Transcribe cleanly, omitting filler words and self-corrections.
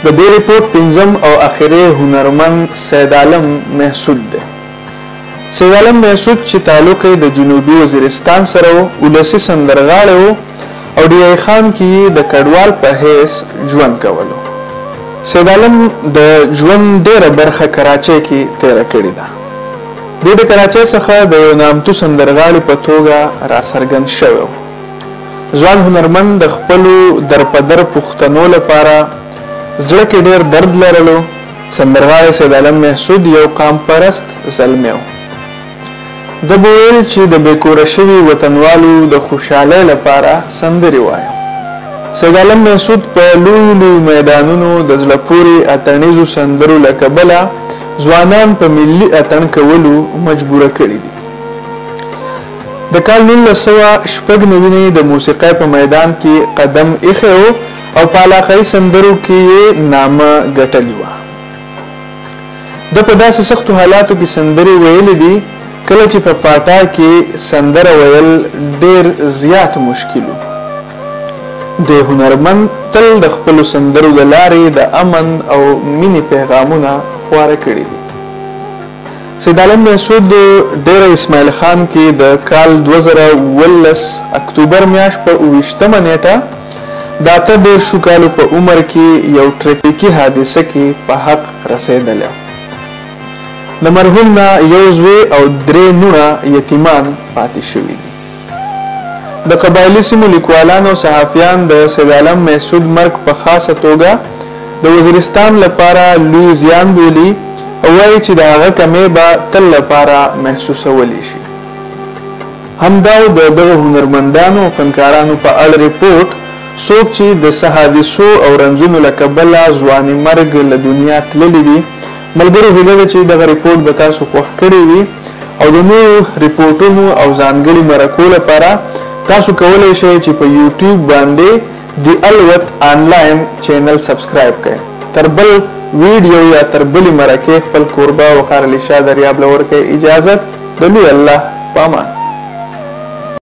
د دې رپورټ پنځم او اخري هنرمند سید عالم محسود دی. سید عالم محسود چې تعلق یې د جنوبي وزیرستان سره و، ولسي سندرغاړی و او ډي ای خان کې یې د کډوال په حیث ژوند کولو. سید عالم د ژوند ډېره برخه کراچۍ کې تېره کړې ده. دی د کراچۍ څخه د یو نامتو سندرغاړي په توګه راڅرګند شوی و. ځوان هنرمند د خپلو درپدر پښتنو لپاره زړه کې ډېر درد لرلو. سندرغاړی سید عالم محسود یو قام پرست زلمی و. ده به ویل چې د بې کوره شوي وطنوالو د خوشحالۍ لپاره سندرې وایم. سید عالم محسود په لویو لویو میدانونو د زړه پورې اتڼیزو سندرو له کبله ځوانان په ملي اتڼ کولو مجبوره کړي دي. د کال 1996 نه د موسیقۍ په میدان کې قدم ایښی و او په علاقایي سندرو کې یې نامه ګټلې وه. ده په داسې سختو حالاتو کې سندرې ویلې دي کله چې په فاټا کې سندره ویل ډېر زیات مشکل و. د هنرمند تل د خپلو سندرو د لارې د امن او مینې پیغامونه خواره کړي دي. سید عالم محسود ډېره اسماعیل خان کې د کال 2017 اکتوبر میاشت په 28مه نیټه د 38 کالو په عمر کې یو ټریفیکي حادثه کې په حق رسېدلی. د مرحوم نه یو زوی او 3 نوڼه یتیمان پاتې شوي دي. د قبایلي سیمو لیکوالان او صحافیان د سید عالم محسود مرګ په خاصه توګه د وزیرستان لپاره لوی زیان بولي او وایي چې د هغه کمی به تل لپاره محسوسولی شي. همدا د دغه هنرمندانو او فنکارانو په اړه رپورټ، څوک چې د څه حادثو او رنځونو له کبله ځواني مرګ له دنیا تللي دي. ملګرو هیله ده چې دغه رپورټ به تاسو خوښ کړی وي او د نورو رپورټونو او ځانګړي مرکو لپاره تاسو کولی شئ چې په یوټیوب باندې د الوت آنلاین چینل سبسکرایب کړئ. تر بل ویډیو یا تر بلې مرکې خپل کوربه وقار علي شاه دریاب له ورکړئ اجازت. د لوی الله په امان.